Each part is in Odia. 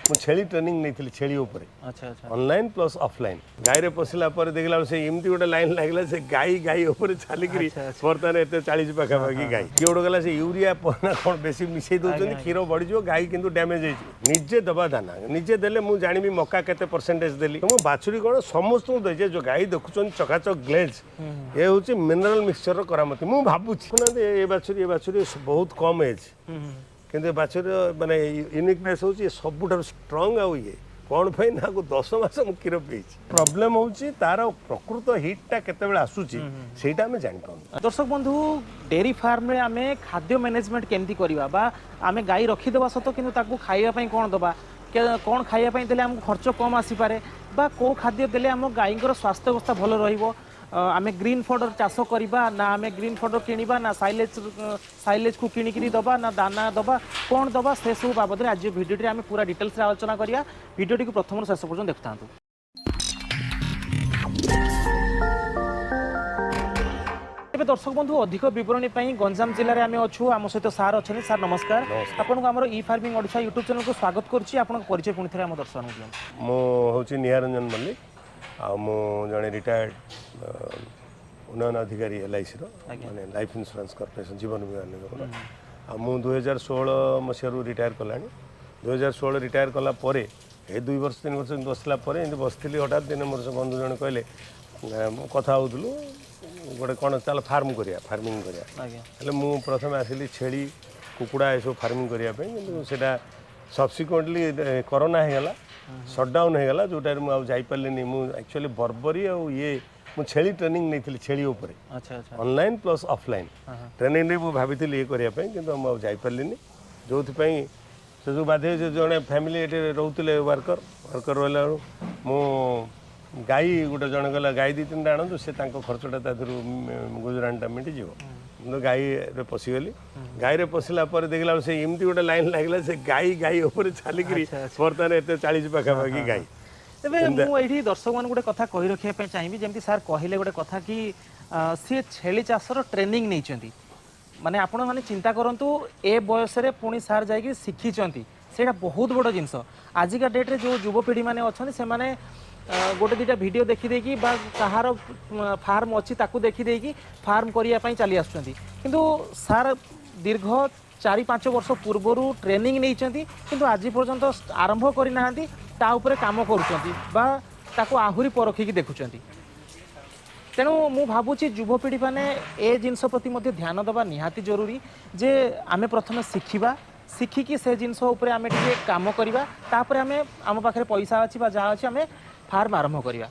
ମୁଁ ଛେଳି ଟ୍ରେନିଂ ନେଇଥିଲି ଛେଳି ଉପରେ, ଆଚ୍ଛା ଆଚ୍ଛା ଅନଲାଇନ୍ ପ୍ଲସ୍ ଅଫଲାଇନ୍। ଗାଈରେ ପଶିଲା ପରେ ଦେଖିଲା ବେଳକୁ ସେ ଏମିତି ଗୋଟେ ଲାଇନ୍ ଲାଗିଲା, ସେ ଗାଈ ଗାଈ ଉପରେ ଚାଲିକିରି ଆଚ୍ଛା, ଆଚ୍ଛା। ବର୍ତ୍ତମାନ ଏତେ 40 ପାଖାପାଖି ଗାଈ। କିଏ ଗୋଟେ ଗଲା ସେ ୟୁରିଆ ନା କ'ଣ ବେଶୀ ମିଶେଇ ଦଉଛନ୍ତି, କ୍ଷୀର ବଢ଼ିଯିବ, ଗାଈ କିନ୍ତୁ ଡ୍ୟାମେଜ୍ ହେଇଯିବ। ନିଜେ ଦେବା ଦାନା, ନିଜେ ଦେଲେ ମୁଁ ଜାଣିବି ମକା କେତେ ପରସେଣ୍ଟେଜ ଦେଲି। ମୁଁ ବାଛୁରୀ କ'ଣ ସମସ୍ତଙ୍କୁ ଦେଇଛି। ଯୋଉ ଗାଈ ଦେଖୁଛନ୍ତି ଚକାଚକ ଗ୍ଲେଜ୍, ଏ ହେଉଛି ମିନେରାଲ ମିକ୍ସଚରର କରାମତି। ମୁଁ ଭାବୁଛି, ଶୁଣନ୍ତି, ଏ ବାଛୁରୀ ବହୁତ କମ୍ ଏଜ୍, କିନ୍ତୁ ଏ ବାଛୁରୀର ମାନେ ୟୁନିକନେସ୍ ହେଉଛି ଏ ସବୁଠାରୁ ଷ୍ଟ୍ରଙ୍ଗ। ଆଉ ଇଏ କ'ଣ ପାଇଁ ନା ଆକୁ 10 ମାସ ମୁଁ କ୍ଷୀର ପିଇଛି। ପ୍ରୋବ୍ଲେମ୍ ହେଉଛି ତାର ପ୍ରକୃତ ହିଟ୍ଟା କେତେବେଳେ ଆସୁଛି, ସେଇଟା ଆମେ ଜାଣିପାରୁନୁ। ଦର୍ଶକ ବନ୍ଧୁ, ଡେରି ଫାର୍ମରେ ଆମେ ଖାଦ୍ୟ ମ୍ୟାନେଜମେଣ୍ଟ କେମିତି କରିବା ବା ଆମେ ଗାଈ ରଖିଦେବା ସତ, କିନ୍ତୁ ତାକୁ ଖାଇବା ପାଇଁ କ'ଣ ଦେବା, କ'ଣ ଖାଇବା ପାଇଁ ଦେଲେ ଆମକୁ ଖର୍ଚ୍ଚ କମ୍ ଆସିପାରେ ବା କେଉଁ ଖାଦ୍ୟ ଦେଲେ ଆମ ଗାଈଙ୍କର ସ୍ୱାସ୍ଥ୍ୟ ଅବସ୍ଥା ଭଲ ରହିବ, ଆମେ ଗ୍ରୀନ୍ ଫଡର ଚାଷ କରିବା ନା ଆମେ ଗ୍ରୀନ୍ ଫଡର କିଣିବା ନା ସାଇଲେଜକୁ କିଣିକିରି ଦେବା ନା ଦାନା ଦେବା, କ'ଣ ଦେବା, ସେସବୁ ବାବଦରେ ଆଜି ଭିଡ଼ିଓଟିରେ ଆମେ ପୁରା ଡିଟେଲ୍ସରେ ଆଲୋଚନା କରିବା। ଭିଡ଼ିଓଟିକୁ ପ୍ରଥମରୁ ଶେଷ ପର୍ଯ୍ୟନ୍ତ ଦେଖୁଥାନ୍ତୁ। ଏବେ ଦର୍ଶକ ବନ୍ଧୁ, ଅଧିକ ବିବରଣୀ ପାଇଁ ଗଞ୍ଜାମ ଜିଲ୍ଲାରେ ଆମେ ଅଛୁ। ଆମ ସହିତ ସାର୍ ଅଛନ୍ତି। ସାର୍, ନମସ୍କାର। ନମସ୍କାର। ଆପଣଙ୍କୁ ଆମର ଇ ଫାର୍ମିଂ ଓଡ଼ିଶା ୟୁଟ୍ୟୁବ୍ ଚ୍ୟାନେଲକୁ ସ୍ୱାଗତ କରୁଛି। ଆପଣଙ୍କ ପରିଚୟ ପୁଣି ଥରେ ଆମ ଦର୍ଶକଙ୍କୁ ଦିଅନ୍ତୁ। ମୁଁ ହେଉଛି ନିହାର ରଞ୍ଜନ ମଲ୍ଲିକ ଆଉ ମୁଁ ଜଣେ ରିଟାୟାର୍ଡ ଉନ୍ନୟନ ଅଧିକାରୀ ଏଲ୍ଆଇସିର, ମାନେ ଲାଇଫ୍ ଇନ୍ସୁରାନ୍ସ କର୍ପୋରେସନ୍, ଜୀବନ ବୀମା ନିଗମର। ଆଉ ମୁଁ 2016 ମସିହାରୁ ରିଟାୟାର କଲାଣି। 2016 ରିଟାୟାର କଲା ପରେ ଏ 2 ବର୍ଷ 3 ବର୍ଷ ଏମିତି ବସିଲା ପରେ, ଏମିତି ବସିଥିଲି, ହଠାତ୍ ଦିନେ ମୋର ସେ ବନ୍ଧୁ ଜଣେ କହିଲେ, କଥା ହେଉଥିଲୁ ଗୋଟେ କ'ଣ, ଚାଲ ଫାର୍ମ କରିବା, ଫାର୍ମିଂ କରିବା। ହେଲେ ମୁଁ ପ୍ରଥମେ ଆସିଲି ଛେଳି, କୁକୁଡ଼ା ଏସବୁ ଫାର୍ମିଂ କରିବା ପାଇଁ। କିନ୍ତୁ ସେଇଟା ସବସିକ୍ୱେଣ୍ଟଲି କରୋନା ହେଇଗଲା, ସଟ୍ଡାଉନ୍ ହେଇଗଲା, ଯେଉଁଟାରେ ମୁଁ ଆଉ ଯାଇପାରିଲିନି। ମୁଁ ଆକ୍ଚୁଆଲି ବର୍ବରୀ ଆଉ ଇଏ ମୁଁ ଛେଳି ଟ୍ରେନିଂ ନେଇଥିଲି ଛେଳି ଉପରେ, ଆଚ୍ଛା ଆଚ୍ଛା ଅନଲାଇନ୍ ପ୍ଲସ୍ ଅଫଲାଇନ୍ ଟ୍ରେନିଂରେ। ମୁଁ ଭାବିଥିଲି ଇଏ କରିବା ପାଇଁ, କିନ୍ତୁ ମୁଁ ଆଉ ଯାଇପାରିଲିନି। ଯେଉଁଥିପାଇଁ ସେ ସବୁ ବାଧ୍ୟ ହେଇ ସେ ଜଣେ ଫ୍ୟାମିଲି ଏଠି ରହୁଥିଲେ, ୱାର୍କର ରହିଲା ବେଳକୁ ମୁଁ ଗାଈ ଗୋଟେ, ଜଣେ କହିଲା ଗାଈ ଦୁଇ ତିନିଟା ଆଣନ୍ତୁ, ସେ ତାଙ୍କ ଖର୍ଚ୍ଚଟା ତା ଦେହରୁ ଗୁଜୁରାଣଟା ମିଟିଯିବ। କିନ୍ତୁ ଗାଈରେ ପଶିଗଲି। ଗାଈରେ ପଶିଲା ପରେ ଦେଖିଲା ବେଳକୁ ସେ ଏମିତି ଗୋଟେ ଲାଇନ୍ ଲାଗିଲା, ସେ ଗାଈ ଗାଈ ଉପରେ ଚାଲିକିରି ବର୍ତ୍ତମାନ ଏତେ 40 ପାଖାପାଖି ଗାଈ। ତେବେ ମୁଁ ଏଇଠି ଦର୍ଶକମାନଙ୍କୁ ଗୋଟେ କଥା କହି ରଖିବା ପାଇଁ ଚାହିଁବି। ଯେମିତି ସାର୍ କହିଲେ ଗୋଟେ କଥା କି ସିଏ ଛେଳି ଚାଷର ଟ୍ରେନିଂ ନେଇଛନ୍ତି। ମାନେ ଆପଣମାନେ ଚିନ୍ତା କରନ୍ତୁ, ଏ ବୟସରେ ପୁଣି ସାର୍ ଯାଇକି ଶିଖିଛନ୍ତି, ସେଇଟା ବହୁତ ବଡ଼ ଜିନିଷ। ଆଜିକା ଡେଟ୍ରେ ଯେଉଁ ଯୁବପିଢ଼ିମାନେ ଅଛନ୍ତି, ସେମାନେ ଗୋଟେ ଦୁଇଟା ଭିଡ଼ିଓ ଦେଖିଦେଇକି ବା କାହାର ଫାର୍ମ ଅଛି ତାକୁ ଦେଖିଦେଇକି ଫାର୍ମ କରିବା ପାଇଁ ଚାଲି ଆସୁଛନ୍ତି। କିନ୍ତୁ ସାର୍ ଦୀର୍ଘ 4-5 ବର୍ଷ ପୂର୍ବରୁ ଟ୍ରେନିଂ ନେଇଛନ୍ତି, କିନ୍ତୁ ଆଜି ପର୍ଯ୍ୟନ୍ତ ଆରମ୍ଭ କରିନାହାନ୍ତି। ତା ଉପରେ କାମ କରୁଛନ୍ତି ବା ତାକୁ ଆହୁରି ପରଖିକି ଦେଖୁଛନ୍ତି। ତେଣୁ ମୁଁ ଭାବୁଛି ଯୁବପିଢ଼ି ମାନେ ଏ ଜିନିଷ ପ୍ରତି ମଧ୍ୟ ଧ୍ୟାନ ଦେବା ନିହାତି ଜରୁରୀ ଯେ ଆମେ ପ୍ରଥମେ ଶିଖିବା, ଶିଖିକି ସେ ଜିନିଷ ଉପରେ ଆମେ ଟିକେ କାମ କରିବା, ତାପରେ ଆମେ ଆମ ପାଖରେ ପଇସା ଅଛି ବା ଯାହା ଅଛି, ଆମେ ଫାର୍ମ ଆରମ୍ଭ କରିବା।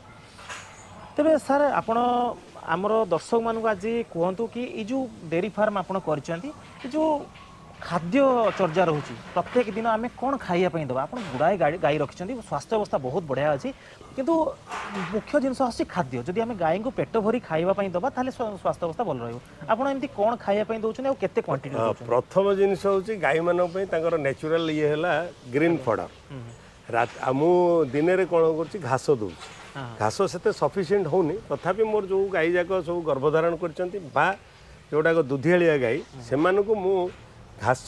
ତେବେ ସାର୍, ଆପଣ ଆମର ଦର୍ଶକମାନଙ୍କୁ ଆଜି କୁହନ୍ତୁ କି ଏଇ ଯେଉଁ ଡେରି ଫାର୍ମ ଆପଣ କରିଛନ୍ତି, ଏ ଯେଉଁ ଖାଦ୍ୟ ଚର୍ଚ୍ଚା ରହୁଛି, ପ୍ରତ୍ୟେକ ଦିନ ଆମେ କ'ଣ ଖାଇବା ପାଇଁ ଦେବା? ଆପଣ ଗୁଡ଼ାଏ ଗାଈ ରଖିଛନ୍ତି, ସ୍ୱାସ୍ଥ୍ୟ ଅବସ୍ଥା ବହୁତ ବଢ଼ିଆ ଅଛି, କିନ୍ତୁ ମୁଖ୍ୟ ଜିନିଷ ଆସୁଛି ଖାଦ୍ୟ। ଯଦି ଆମେ ଗାଈଙ୍କୁ ପେଟ ଭରି ଖାଇବା ପାଇଁ ଦେବା, ତାହେଲେ ସ୍ୱାସ୍ଥ୍ୟ ଅବସ୍ଥା ଭଲ ରହିବ। ଆପଣ ଏମିତି କ'ଣ ଖାଇବା ପାଇଁ ଦେଉଛନ୍ତି ଆଉ କେତେ କ୍ୱାଣ୍ଟିଟି ଦେଉଛନ୍ତି? ପ୍ରଥମ ଜିନିଷ ହେଉଛି ଗାଈମାନଙ୍କ ପାଇଁ ତାଙ୍କର ନ୍ୟାଚୁରାଲ ଇଏ ହେଲା ଗ୍ରୀନ୍ ଫଡର। ଆଉ ମୁଁ ଦିନରେ କ'ଣ କରୁଛି, ଘାସ ଦେଉଛି। ଘାସ ସେତେ ସଫିସିଏଣ୍ଟ ହେଉନି, ତଥାପି ମୋର ଯେଉଁ ଗାଈ ଯାକ ସବୁ ଗର୍ଭଧାରଣ କରିଛନ୍ତି ବା ଯେଉଁଟାକ ଦୁଧିଆଳିଆ ଗାଈ, ସେମାନଙ୍କୁ ମୁଁ ଘାସ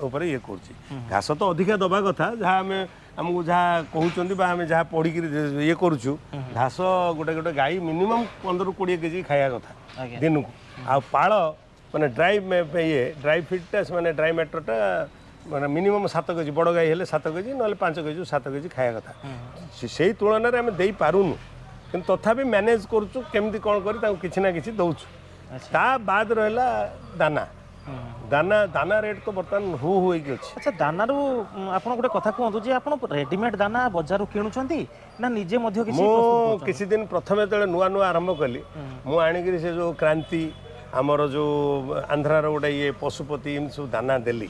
ଉପରେ ଇଏ କରୁଛି। ଘାସ ତ ଅଧିକା ଦେବା କଥା, ଯାହା ଆମେ ଆମକୁ ଯାହା କହୁଛନ୍ତି ବା ଆମେ ଯାହା ପଢ଼ିକିରି ଇଏ କରୁଛୁ, ଘାସ ଗୋଟେ ଗୋଟେ ଗାଈ ମିନିମମ୍ 15ରୁ 20 କେଜି ଖାଇବା କଥା ଦିନକୁ। ଆଉ ପାଳ ମାନେ ଡ୍ରାଇ ଇଏ ଡ୍ରାଇ ଫିଡ଼୍ଟା, ସେମାନେ ଡ୍ରାଇ ମ୍ୟାଟରଟା ମାନେ ମିନିମମ୍ 7 କେଜି, ବଡ଼ ଗାଈ ହେଲେ 7 କେଜି, ନହେଲେ 5 କେଜି 7 କେଜି ଖାଇବା କଥା। ସେଇ ତୁଳନାରେ ଆମେ ଦେଇପାରୁନୁ, କିନ୍ତୁ ତଥାପି ମ୍ୟାନେଜ୍ କରୁଛୁ, କେମିତି କ'ଣ କରି ତାଙ୍କୁ କିଛି ନା କିଛି ଦେଉଛୁ। ତା ବାଦ ରହିଲା ଦାନା। ଦାନା ରେଟ୍ ତ ବର୍ତ୍ତମାନ ହୁ ହୁ ହେଇକି ଅଛି। ଆଚ୍ଛା, ଦାନାରୁ ଆପଣ ଗୋଟେ କଥା କୁହନ୍ତୁ ଯେ ଆପଣ ରେଡିମେଡ୍ ଦାନା ବଜାରରୁ କିଣୁଛନ୍ତି ନା ନିଜେ ମଧ୍ୟ କିଛି ମୁଁ ପ୍ରସ୍ତୁତ କରୁଛନ୍ତି? କିଛି ଦିନ ପ୍ରଥମେ ଯେତେବେଳେ ନୂଆ ନୂଆ ଆରମ୍ଭ କଲି, ମୁଁ ଆଣିକିରି ସେ ଯେଉଁ କ୍ରାନ୍ତି, ଆମର ଯେଉଁ ଆନ୍ଧ୍ରାର ଗୋଟେ ଇଏ ପଶୁପତି, ଏମିତି ସବୁ ଦାନା ଦେଲି।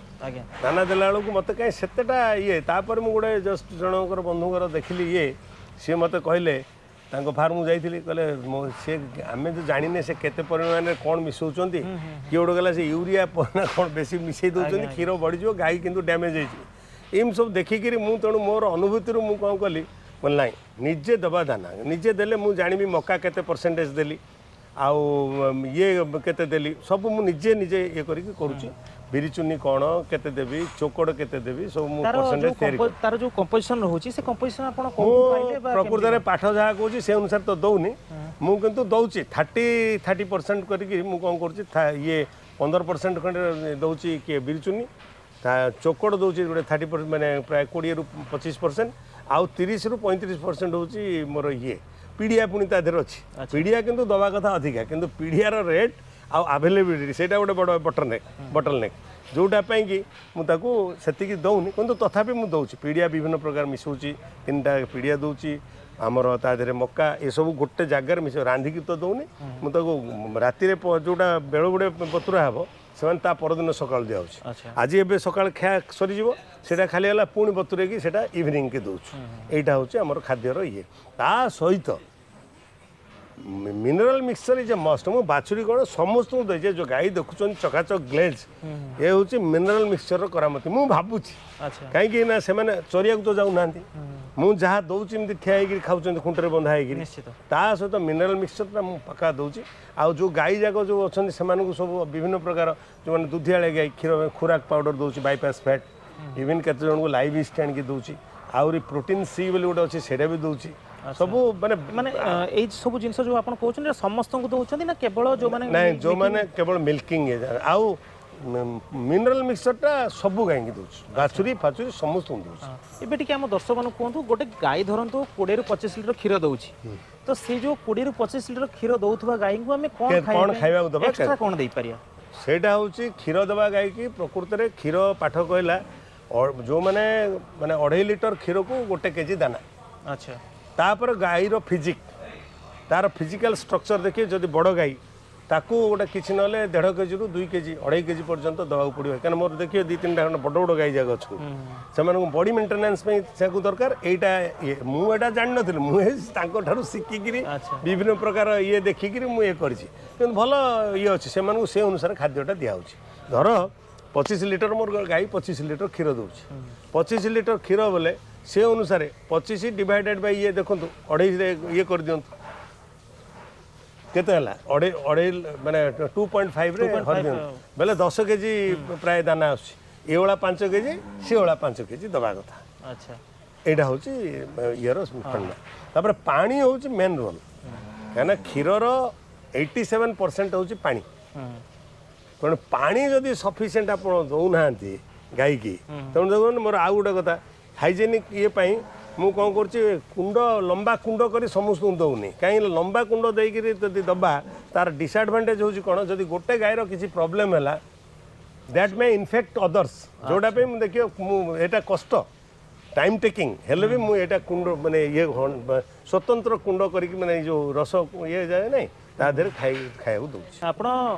ଦାନା ଦେଲା ବେଳକୁ ମୋତେ କାହିଁ ସେତେଟା ଇଏ, ତାପରେ ମୁଁ ଗୋଟେ ଜଷ୍ଟ ଜଣଙ୍କର ବନ୍ଧୁଙ୍କର ଦେଖିଲି ଇଏ, ସିଏ ମୋତେ କହିଲେ, ତାଙ୍କ ଫାର୍ମକୁ ଯାଇଥିଲି, କହିଲେ ସେ ଆମେ ତ ଜାଣିନେ ସେ କେତେ ପରିମାଣରେ କ'ଣ ମିଶାଉଛନ୍ତି। କିଏ ଗୋଟେ ଗଲା ସେ ୟୁରିଆ ନା କ'ଣ ବେଶୀ ମିଶାଇ ଦେଉଛନ୍ତି, କ୍ଷୀର ବଢ଼ିଯିବ, ଗାଈ କିନ୍ତୁ ଡ୍ୟାମେଜ୍ ହେଇଯିବ। ଏମିତି ସବୁ ଦେଖିକିରି ମୁଁ ତେଣୁ ମୋର ଅନୁଭୂତିରୁ ମୁଁ କ'ଣ କଲି ବୋଲେ, ନାଇଁ, ନିଜେ ଦେବା ଦାନା। ନିଜେ ଦେଲେ ମୁଁ ଜାଣିବି ମକା କେତେ ପରସେଣ୍ଟେଜ ଦେଲି ଆଉ ଇଏ କେତେ ଦେଲି, ସବୁ ମୁଁ ନିଜେ ନିଜେ ଇଏ କରିକି କରୁଛି। ବିରି ଚୁନି କ'ଣ କେତେ ଦେବି, ଚୋକଡ଼ କେତେ ଦେବି, ସବୁ ମୁଁ ତାର ପରସେଣ୍ଟେଜ ଯୋଉ ତିଆରି ତାର ଯୋଉ କମ୍ପୋଜିସନ ରହୁଛି, ସେ କମ୍ପୋଜିସନ ଆପଣ ମୁଁ କୋଉଠୁ ପାଇଲେ ବା କେମିତି? ପ୍ରକୃତରେ ପାଠ ଯାହା କହୁଛି ସେ ଅନୁସାରେ ତ ଦଉନି ମୁଁ, କିନ୍ତୁ ଦଉଛି 30-30% କରିକି। ମୁଁ କ'ଣ କରୁଛି, ଇଏ 15% ଖଣ୍ଡେ ଦଉଛି କିଏ ବିରି ଚୁନି, ତା ଚୋକଡ଼ ଦଉଛି ଗୋଟେ 30%, ମାନେ ପ୍ରାୟ 20ରୁ 25%, ଆଉ 30ରୁ 35% ହେଉଛି ମୋର ଇଏ ପିଡ଼ିଆ। ପୁଣି ତା ଦେହରେ ଅଛି ପିଡ଼ିଆ, କିନ୍ତୁ ଦେବା କଥା ଅଧିକା, କିନ୍ତୁ ପିଡ଼ିଆର ରେଟ୍ ଆଉ ଆଭେଲେବିଲିଟି ସେଇଟା ଗୋଟେ ବଡ଼ ବଟଲ୍ ନେକ୍, ଯେଉଁଟା ପାଇଁକି ମୁଁ ତାକୁ ସେତିକି ଦେଉନି, କିନ୍ତୁ ତଥାପି ମୁଁ ଦେଉଛି ପିଡ଼ିଆ ବିଭିନ୍ନ ପ୍ରକାର ମିଶାଉଛି। ତିନିଟା ପିଡ଼ିଆ ଦେଉଛି ଆମର, ତା ଦେହରେ ମକା, ଏସବୁ ଗୋଟେ ଜାଗାରେ ମିଶାଉ। ରାନ୍ଧିକି ତ ଦେଉନି ମୁଁ ତାକୁ। ରାତିରେ ଯେଉଁଟା ବେଳଗୁଡ଼େ ବତୁରା ହେବ, ସେମାନେ ତା ପରଦିନ ସକାଳୁ ଦିଆହେଉଛି। ଆଜି ଏବେ ସକାଳେ ଖିଆ ସରିଯିବ, ସେଇଟା ଖାଲି ହେଲା, ପୁଣି ବତୁରେଇକି ସେଇଟା ଇଭିନିଂକି ଦେଉଛୁ। ଏଇଟା ହେଉଛି ଆମର ଖାଦ୍ୟର ଇଏ। ତା ସହିତ mineral mixture is a must. ମୁଁ ବାଛୁରୀ କ'ଣ ସମସ୍ତଙ୍କୁ ଦେଇଛି। ଯେଉଁ ଗାଈ ଦେଖୁଛନ୍ତି ଚକାଚକ ଗ୍ଲେଜ୍, ଏ ହେଉଛି ମିନେରାଲ ମିକ୍ସଚରର କରାମତି ମୁଁ ଭାବୁଛି। କାହିଁକି ନା ସେମାନେ ଚରିବାକୁ ତ ଯାଉନାହାନ୍ତି, ମୁଁ ଯାହା ଦେଉଛି ଏମିତି ଠିଆ ହେଇକିରି ଖାଉଛନ୍ତି ଖୁଣ୍ଟରେ ବନ୍ଧା ହେଇକିରି। ତା ସହିତ ମିନେରାଲ ମିକ୍ସଚରଟା ମୁଁ ପକ୍କା ଦେଉଛି। ଆଉ ଯେଉଁ ଗାଈ ଯାକ ଯେଉଁ ଅଛନ୍ତି, ସେମାନଙ୍କୁ ସବୁ ବିଭିନ୍ନ ପ୍ରକାର, ଯେଉଁମାନେ ଦୁଧିଆଳିଆ ଗାଈ, କ୍ଷୀର ଖୁରାକ ପାଉଡ଼ର ଦେଉଛି, ବାଇପାସ୍ ଫ୍ୟାଟ୍, ଇଭିନ୍ କେତେ ଜଣଙ୍କୁ ଲାଇଭ୍ ଇଷ୍ଟ ଆଣିକି ଦେଉଛି। ଆହୁରି ପ୍ରୋଟିନ୍ ସି ବୋଲି ଗୋଟେ ଅଛି, ସେଇଟା ବି ଦେଉଛି ସବୁ ମାନେ। ମାନେ ଏଇ ସବୁ ଜିନିଷ ଯୋଉ ଆପଣ କହୁଛନ୍ତି, ଏଇଟା ସମସ୍ତଙ୍କୁ ଦଉଛନ୍ତି ନା କେବଳ ଯୋଉମାନେ ନାଇଁ, ଯେଉଁମାନେ କେବଳ ମିଲ୍କିଂ, ଆଉ ମିନେରାଲ ମିକ୍ସଚରଟା ସବୁ ଗାଈକି ଦେଉଛି, ବାଛୁରୀ ଫାଛୁରୀ ସମସ୍ତଙ୍କୁ ଦେଉଛି। ଏବେ ଟିକେ ଆମ ଦର୍ଶକମାନଙ୍କୁ କୁହନ୍ତୁ, ଗୋଟେ ଗାଈ ଧରନ୍ତୁ 20ରୁ 25 ଲିଟର କ୍ଷୀର ଦଉଛି, ତ ସେଇ ଯୋଉ 20ରୁ 25 ଲିଟର କ୍ଷୀର ଦଉଥିବା ଗାଈଙ୍କୁ ଆମେ କ'ଣ କ'ଣ ଖାଇବାକୁ ଦବା? ଏକ୍ସଟ୍ରା କ'ଣ ଦେଇପାରିବା? ସେଇଟା ହେଉଛି କ୍ଷୀର ଦେବା ଗାଈକି ପ୍ରକୃତରେ କ୍ଷୀର ପାଠ କହିଲା ଯେଉଁମାନେ ମାନେ 2.5 ଲିଟର କ୍ଷୀରକୁ 1 କେଜି ଦାନା। ତାପରେ ଗାଈର ଫିଜିକ୍, ତାର ଫିଜିକାଲ ଷ୍ଟ୍ରକ୍ଚର ଦେଖି ଯଦି ବଡ଼ ଗାଈ, ତାକୁ ଗୋଟେ କିଛି ନହେଲେ 1.5 କେଜିରୁ 2 କେଜି, 2.5 କେଜି ପର୍ଯ୍ୟନ୍ତ ଦେବାକୁ ପଡ଼ିବ। କାରଣ ମୋର ଦେଖିବେ ଦୁଇ ତିନିଟା ଖଣ୍ଡେ ବଡ଼ ବଡ଼ ଗାଈ ଯାକ ଅଛନ୍ତି, ସେମାନଙ୍କୁ ବଡି ମେଣ୍ଟେନାନ୍ସ ପାଇଁ ତାକୁ ଦରକାର ଏଇଟା ଇଏ। ମୁଁ ଏଇଟା ଜାଣିନଥିଲି, ମୁଁ ଏ ତାଙ୍କଠାରୁ ଶିଖିକିରି ବିଭିନ୍ନ ପ୍ରକାର ଇଏ ଦେଖିକିରି ମୁଁ ଇଏ କରିଛି, କିନ୍ତୁ ଭଲ ଇଏ ଅଛି। ସେମାନଙ୍କୁ ସେ ଅନୁସାରେ ଖାଦ୍ୟଟା ଦିଆହେଉଛି। ଧର 25 ଲିଟର, ମୋର ଗାଈ 25 ଲିଟର କ୍ଷୀର ଦେଉଛି। 25 ଲିଟର କ୍ଷୀର ବୋଲେ ସେ ଅନୁସାରେ 25 ଡିଭାଇଡେଡ଼ ବାଇ ଇଏ ଦେଖନ୍ତୁ, ଅଢ଼େଇରେ ଇଏ କରିଦିଅନ୍ତୁ, କେତେ ହେଲା? ଅଢ଼େଇ ଅଢ଼େଇ ମାନେ 2.5ରେ କରିଦିଅନ୍ତୁ ବୋଲେ 10 କେଜି ପ୍ରାୟ ଦାନା ଆସୁଛି। ଏ ଓଳା 5 କେଜି, ସେ ଓଳା 5 କେଜି ଦେବା କଥା। ଏଇଟା ହେଉଛି ଇଏର ଫଣ୍ଡା। ତାପରେ ପାଣି ହେଉଛି ମେନ୍ ରୋଲ୍, କାହିଁକିନା କ୍ଷୀରର 87% ହେଉଛି ପାଣି। ତେଣୁ ପାଣି ଯଦି ସଫିସିଏଣ୍ଟ ଆପଣ ଦେଉନାହାନ୍ତି ଗାଈକି, ତେଣୁ ଦେଖନ୍ତୁ, ମୋର ଆଉ ଗୋଟେ କଥା, ହାଇଜେନିକ୍ ଇଏ ପାଇଁ ମୁଁ କ'ଣ କରୁଛି, କୁଣ୍ଡ, ଲମ୍ବା କୁଣ୍ଡ କରି ସମସ୍ତଙ୍କୁ ଦେଉନି। କାହିଁକି? ଲମ୍ବା କୁଣ୍ଡ ଦେଇକିରି ଯଦି ଦେବା, ତାର ଡିସଆଡ଼ଭାଣ୍ଟେଜ୍ ହେଉଛି କ'ଣ, ଯଦି ଗୋଟେ ଗାଈର କିଛି ପ୍ରୋବ୍ଲେମ୍ ହେଲା, that May infect others. ଯେଉଁଟା ପାଇଁ ମୁଁ ଦେଖିବ, ମୁଁ ଏଇଟା କଷ୍ଟ, ଟାଇମ୍ ଟେକିଂ ହେଲେ ବି ମୁଁ ଏଇଟା କୁଣ୍ଡ ମାନେ ଇଏ ସ୍ୱତନ୍ତ୍ର କୁଣ୍ଡ କରିକି, ମାନେ ଏଇ ଯେଉଁ ରସ ଇଏ ଯାଏ ନାହିଁ, ତା ଦେହରେ ଖାଇବାକୁ ଦେଉଛି। ଆପଣ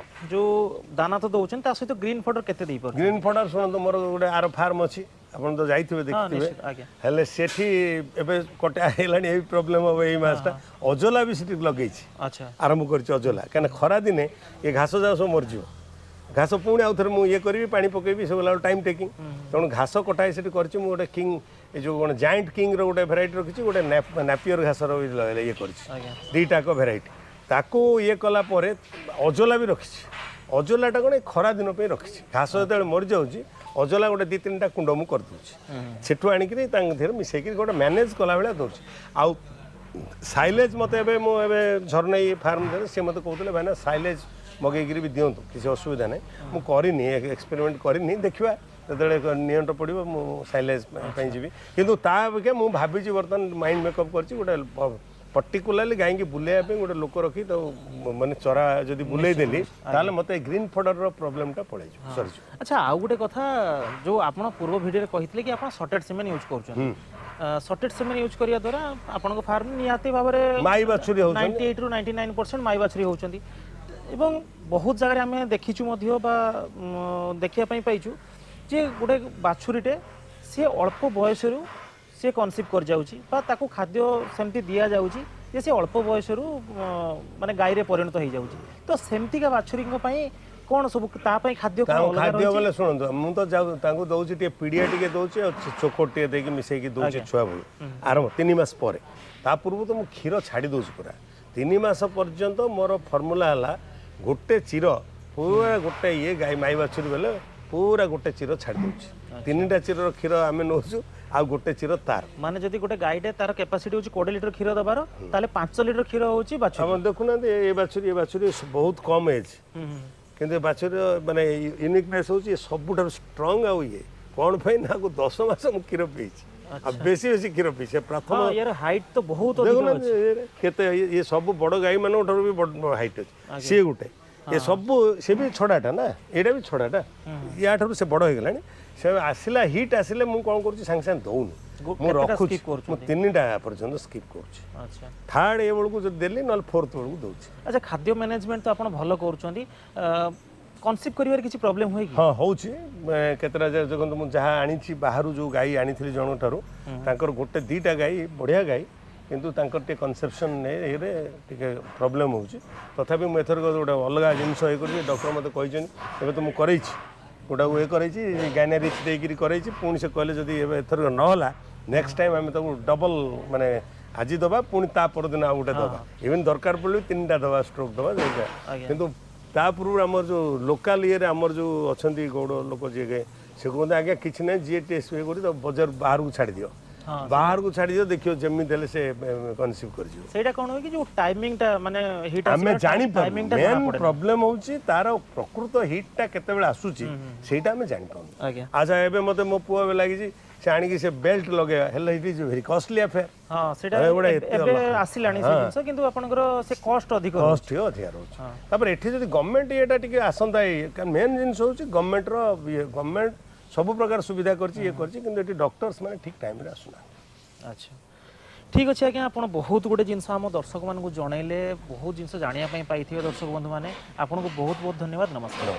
ଯୋଉ ଦାନା ତ ଦଉଛନ୍ତି, ତା ସହିତ ଗ୍ରୀନ୍ ଫଡର କେତେ ଦେଇପାରୁଛନ୍ତି? ଗ୍ରୀନ୍ ଫଡର, ଶୁଣନ୍ତୁ, ମୋର ଗୋଟେ ଆର ଫାର୍ମ ଅଛି, ଆପଣ ତ ଯାଇଥିବେ, ଦେଖିଥିବେ। ନିଶ୍ଚିତ, ଆଜ୍ଞା। ହେଲେ ସେଠି ଏବେ କଟା ହେଇଗଲାଣି, ଏଇ ପ୍ରୋବ୍ଲେମ୍ ହବ ଏଇ ମାସଟା। ଅଜୋଲା ବି ସେଠି ଲଗେଇଛି। ଆରମ୍ଭ କରିଛି ଅଜୋଲା, କାହିଁକିନା ଖରା ଦିନେ ଏ ଘାସ ଯାକ ସବୁ ମରିଯିବ। ଘାସ ପୁଣି ଆଉ ଥରେ ମୁଁ ଇଏ କରିବି, ପାଣି ପକେଇବି, ସବୁ ହେଲା ଟାଇମ୍ ଟେକିଂ। ତେଣୁ ଘାସ କଟା ହେଇ ସେଠି କରିଛି ମୁଁ ଗୋଟେ କିଙ୍ଗ, ଏ ଯେଉଁ କ'ଣ ଜାଏଣ୍ଟ କିଙ୍ଗର ଗୋଟେ ଭେରାଇଟି ରଖିଛି, ଗୋଟେ ନାପିୟର ଘାସର ବି ଇଏ କରିଛି। ଦୁଇଟାକ ଭେରାଇଟି। ତାକୁ ଇଏ କଲା ପରେ ଅଜୋଲା ବି ରଖିଛି। ଅଜୋଲାଟା କ'ଣ, ଏ ଖରା ଦିନ ପାଇଁ ରଖିଛି। ଘାସ ଯେତେବେଳେ ମରିଯାଉଛି, ଅଜୋଲା ଗୋଟେ ଦୁଇ ତିନିଟା କୁଣ୍ଡ ମୁଁ କରିଦେଉଛି, ସେଠୁ ଆଣିକିରି ତାଙ୍କ ଦେହରେ ମିଶେଇକିରି ଗୋଟେ ମ୍ୟାନେଜ୍ କଲା ଭଳିଆ ଦେଉଛି। ଆଉ ସାଇଲେଜ୍ ମୋତେ ଏବେ, ମୁଁ ଏବେ ଝରନେଇ ଫାର୍ମ ଦେଲେ, ସିଏ ମୋତେ କହୁଥିଲେ, ଭାଇନା ସାଇଲେଜ୍ ମଗେଇକିରି ବି ଦିଅନ୍ତୁ, କିଛି ଅସୁବିଧା ନାହିଁ। ମୁଁ କରିନି, ଏକ୍ସପେରିମେଣ୍ଟ କରିନି। ଦେଖିବା, ଯେତେବେଳେ ନିଅଣ୍ଟ ପଡ଼ିବ ମୁଁ ସାଇଲେଜ୍ ପାଇଁ ଯିବି। କିନ୍ତୁ ତା ଅପେକ୍ଷା ମୁଁ ଭାବିଛି, ବର୍ତ୍ତମାନ ମାଇଣ୍ଡ ମେକଅପ୍ କରିଛି, ଗୋଟେ ପର୍ଟିକୁଲାରଲି ଗାଈକି ବୁଲେଇବା ପାଇଁ ଗୋଟେ ଲୋକ ରଖି ତାକୁ ମାନେ ଚରା ଯଦି ବୁଲେଇ ଦେଲି, ତାହେଲେ ମୋତେ ଗ୍ରୀନ୍ ଫଡରର ପ୍ରୋବ୍ଲେମଟା ପଳେଇଯିବ, ସରିଯିବ। ଆଚ୍ଛା, ଆଉ ଗୋଟେ କଥା, ଯୋଉ ଆପଣ ପୂର୍ବ ଭିଡ଼ିଓରେ କହିଥିଲେ କି ଆପଣ ସର୍ଟେଡ୍ ସିମେନ୍ ୟୁଜ୍ କରୁଛନ୍ତି। ସର୍ଟେଡ୍ ସିମେନ୍ ୟୁଜ୍ କରିବା ଦ୍ୱାରା ଆପଣଙ୍କ ଫାର୍ମ ନିହାତି ଭାବରେ ମାଇ ବାଛୁରୀ ହେଉଛନ୍ତି। 98ରୁ 99% ମାଇ ବାଛୁରୀ ହେଉଛନ୍ତି। ଏବଂ ବହୁତ ଜାଗାରେ ଆମେ ଦେଖିଛୁ ମଧ୍ୟ ବା ଦେଖିବା ପାଇଁ ପାଇଛୁ ଯେ ଗୋଟେ ବାଛୁରୀଟେ ସିଏ ଅଳ୍ପ ବୟସରୁ ସିଏ କନସିଭ୍ କରିଯାଉଛି ବା ତାକୁ ଖାଦ୍ୟ ସେମିତି ଦିଆଯାଉଛି ଯେ ସେ ଅଳ୍ପ ବୟସରୁ ମାନେ ଗାଈରେ ପରିଣତ ହେଇଯାଉଛି। ତ ସେମିତିକା ବାଛୁରୀଙ୍କ ପାଇଁ କ'ଣ ସବୁ, ତା ପାଇଁ ଖାଦ୍ୟ କ'ଣ ତାଙ୍କୁ ଅଲଗା ଖାଦ୍ୟ ରହିଛି? ବୋଲେ ଶୁଣନ୍ତୁ, ମୁଁ ତ ଯାଉ ତାଙ୍କୁ ଦଉଛି ଟିକେ ପିଡ଼ିଆ ଟିକେ ଦଉଛି ଆଉ ଚୋକଡ଼ ଟିକେ ଦେଇକି ମିଶେଇକି ଦଉଛି ଛୁଆ ବେଳୁ ଆରମ୍ଭ, 3 ମାସ ପରେ। ତା ପୂର୍ବରୁ ତ ମୁଁ କ୍ଷୀର ଛାଡ଼ି ଦଉଛି ପୁରା 3 ମାସ ପର୍ଯ୍ୟନ୍ତ। ମୋର ଫର୍ମୁଲା ହେଲା ଗୋଟେ ଚିର ପୁରା ଗୋଟେ ଇଏ ଗାଈ ମାଇ ବାଛୁରୀ ବୋଲେ ପୁରା ଗୋଟେ ଚିର ଛାଡ଼ି ଦେଉଛି। ତିନିଟା ଚିରର କ୍ଷୀର ଆମେ ନେଉଛୁ, ଆଉ ଗୋଟେ ଚିର ତାର। ମାନେ ଯଦି ଗୋଟେ ଗାଈଟେ ତାର କାପାସିଟି ହଉଛି 20 ଲିଟର କ୍ଷୀର ଦେବାର, ତାହେଲେ 5 ଲିଟର କ୍ଷୀର ହଉଛି ବାଛୁରୀ। ଆପଣ ଦେଖୁନାହାନ୍ତି, ଏ ବାଛୁରୀ, ଏ ବାଛୁରୀ ବହୁତ କମ୍ ଏଜ୍, କିନ୍ତୁ ଏ ବାଛୁରୀର ମାନେ ୟୁନିକନେସ୍ ହେଉଛି ଏ ସବୁଠାରୁ ଷ୍ଟ୍ରଙ୍ଗ। ଆଉ ଇଏ କ'ଣ ପାଇଁ ନା ଆକୁ 10 ମାସ ମୁଁ କ୍ଷୀର ପିଇଛି, ଆଉ ବେଶୀ ବେଶୀ କ୍ଷୀର ପିଇଛି ସେ ପ୍ରଥମ। ହଁ, ୟାର ହାଇଟ୍ ତ ବହୁତ ଅଧିକ। ଦେଖୁନାହାନ୍ତି ଇଏରେ କେତେ ଇଏ ସବୁ ବଡ଼ ଗାଈ ମାନଙ୍କ ଠାରୁ ବି ବଡ଼ ହାଇଟ୍ ଅଛି ସିଏ ଗୋଟେ। ଏ ସବୁ ସେ ବି ଛଡ଼ାଟା ନା, ଏଇଟା ବି ଛଡ଼ାଟା, ୟା ଠାରୁ ସେ ବଡ଼ ହେଇଗଲାଣି। ସେ ଆସିଲା, ହିଟ୍ ଆସିଲେ ମୁଁ କ'ଣ କରୁଛି, ସାଙ୍ଗେ ସାଙ୍ଗେ ଦଉନି। ମୁଁ କେତେଟା ରଖୁଛି। Skip କରୁଛନ୍ତି? ମୁଁ ତିନିଟା ପର୍ଯ୍ୟନ୍ତ ସ୍କିପ୍ କରୁଛି। ଥାର୍ଡ ଏ ବେଳକୁ ଯଦି ଦେଲି, ନହେଲେ ଫୋର୍ଥ ବେଳକୁ ଦଉଛି। ଆଚ୍ଛା, ଖାଦ୍ୟ ମ୍ୟାନେଜମେଣ୍ଟ ତ ଆପଣ ଭଲ କରୁଛନ୍ତି। କନସିଭ୍ କରିବାରେ କିଛି ପ୍ରୋବ୍ଲେମ୍ ହୁଏ କି? ହଁ, ହେଉଛି କେତେଟା ଜାଗା। ଦେଖନ୍ତୁ, ମୁଁ ଯାହା ଆଣିଛି ବାହାରୁ, ଯେଉଁ ଗାଈ ଆଣିଥିଲି ଜଣଙ୍କ ଠାରୁ, ତାଙ୍କର ଗୋଟେ ଦୁଇଟା ଗାଈ ବଢ଼ିଆ ଗାଈ, କିନ୍ତୁ ତାଙ୍କର ଟିକେ କନସେପସନ୍ ଇଏରେ ଟିକେ ପ୍ରୋବ୍ଲେମ୍ ହେଉଛି। ତଥାପି ମୁଁ ଏଥରକ ଗୋଟେ ଅଲଗା ଜିନିଷ ଇଏ କରୁଛି। ଡକ୍ଟର ମୋତେ କହିଛନ୍ତି, ଏବେ ତ ମୁଁ କରେଇଛି ଗୋଟାକୁ, ଇଏ କରେଇଛି, ଗାଇନାରିଚ୍ ଦେଇକିରି କରେଇଛି। ପୁଣି ସେ କହିଲେ, ଯଦି ଏବେ ଏଥରକ ନହେଲା, ନେକ୍ସଟ ଟାଇମ୍ ଆମେ ତାକୁ ଡବଲ୍, ମାନେ ଆଜି ଦେବା, ପୁଣି ତା ପରଦିନ ଆଉ ଗୋଟେ ଦେବା, ଇଭେନ୍ ଦରକାର ପଡ଼ିଲେ ବି ତିନିଟା ଦେବା, ଷ୍ଟ୍ରୋକ୍ ଦେବା ସେଇଟା। କିନ୍ତୁ ତା ପୂର୍ବରୁ ଆମର ଯେଉଁ ଲୋକାଲ ଇଏରେ ଆମର ଯେଉଁ ଅଛନ୍ତି ଗୌଡ଼ ଲୋକ ଯିଏ, ସେ କୁହନ୍ତି, ଆଜ୍ଞା କିଛି ନାହିଁ, ଯିଏ ଟେଷ୍ଟ ଇଏ କରି ତାକୁ ବଜାର ବାହାରକୁ ଛାଡ଼ିଦିଅ, ବାହାରକୁ ଛାଡ଼ିଦିଅ, ଦେଖିବ ଯେମିତି ହେଲେ ସେ କନସିଭ୍ କରିଯିବ। ସେଇଟା କ'ଣ ହୁଏ କି ଯୋଉ ଟାଇମିଂଟା, ମାନେ ହିଟ୍ ଆମେ ଜାଣିପାରୁ ଟାଇମିଂଟା ମେନ୍ ପ୍ରୋବ୍ଲେମ୍ ହେଉଛି ତାର ପ୍ରକୃତ ହିଟ୍ଟା କେତେବେଳେ ଆସୁଛି, ସେଇଟା ଆମେ ଜାଣିପାରୁନୁ। ଆଚ୍ଛା, ଏବେ ମୋତେ ମୋ ପୁଅ ଏବେ ଲାଗିଛି, ସେ ଆଣିକି ସେ ବେଲ୍ଟ ଲଗେଇବା ହେଲେ it is very costly affair. ହଁ, ସେଇଟା ଏଗୁଡ଼ା ଏତେ ଏବେ ଆସିଲାଣି ସେ ଜିନିଷ, କିନ୍ତୁ ଆପଣଙ୍କର ସେ କଷ୍ଟ ଅଧିକ। କଷ୍ଟ ଟିକେ ଅଧିକା ରହୁଛି। ତାପରେ ଏଠି ଯଦି ଗଭର୍ଣ୍ଣମେଣ୍ଟ ଇଏଟା ଟିକେ ଆସନ୍ତା, ଇଏ ମେନ୍ ଜିନିଷ ହେଉଛି ଗଭର୍ଣ୍ଣମେଣ୍ଟର ଇଏ। ଗଭର୍ଣ୍ଣମେଣ୍ଟ ସବୁ ପ୍ରକାର ସୁବିଧା କରିଛି, ଇଏ କରିଛି, କିନ୍ତୁ ଏଠି ଡକ୍ଟର୍ସ ମାନେ ଠିକ୍ ଟାଇମ୍ରେ ଆସୁନାହାନ୍ତି। ଆଚ୍ଛା, ଠିକ୍ ଅଛି ଆଜ୍ଞା। ଆପଣ ବହୁତ ଗୋଟେ ଜିନିଷ ଆମ ଦର୍ଶକମାନଙ୍କୁ ଜଣେଇଲେ, ବହୁତ ଜିନିଷ ଜାଣିବା ପାଇଁ ପାଇଥିବେ ଦର୍ଶକ ବନ୍ଧୁମାନେ। ଆପଣଙ୍କୁ ବହୁତ ବହୁତ ଧନ୍ୟବାଦ। ନମସ୍କାର।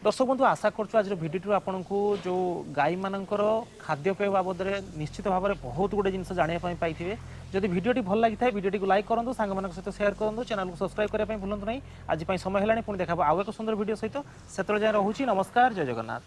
ଦର୍ଶକ ବନ୍ଧୁ, ଆଶା କରୁଛୁ ଆଜିର ଭିଡ଼ିଓଟିରୁ ଆପଣଙ୍କୁ ଯେଉଁ ଗାଈମାନଙ୍କର ଖାଦ୍ୟପେୟ ବାବଦରେ ନିଶ୍ଚିତ ଭାବରେ ବହୁତ ଗୋଟେ ଜିନିଷ ଜାଣିବା ପାଇଁ ପାଇଥିବେ। ଯଦି ଭିଡ଼ିଓଟି ଭଲ ଲାଗିଥାଏ, ଭିଡ଼ିଓଟିକୁ ଲାଇକ୍ କରନ୍ତୁ, ସାଙ୍ଗମାନଙ୍କ ସହିତ ସେୟାର କରନ୍ତୁ, ଚ୍ୟାନେଲକୁ ସବସ୍କ୍ରାଇବ୍ କରିବା ପାଇଁ ଭୁଲନ୍ତୁ ନାହିଁ। ଆଜି ପାଇଁ ସମୟ ହେଲାଣି। ପୁଣି ଦେଖାହେବ ଆଉ ଏକ ସୁନ୍ଦର ଭିଡ଼ିଓ ସହିତ। ସେତେବେଳେ ଯାଏଁ ରହୁଛି। ନମସ୍କାର, ଜୟ ଜଗନ୍ନାଥ।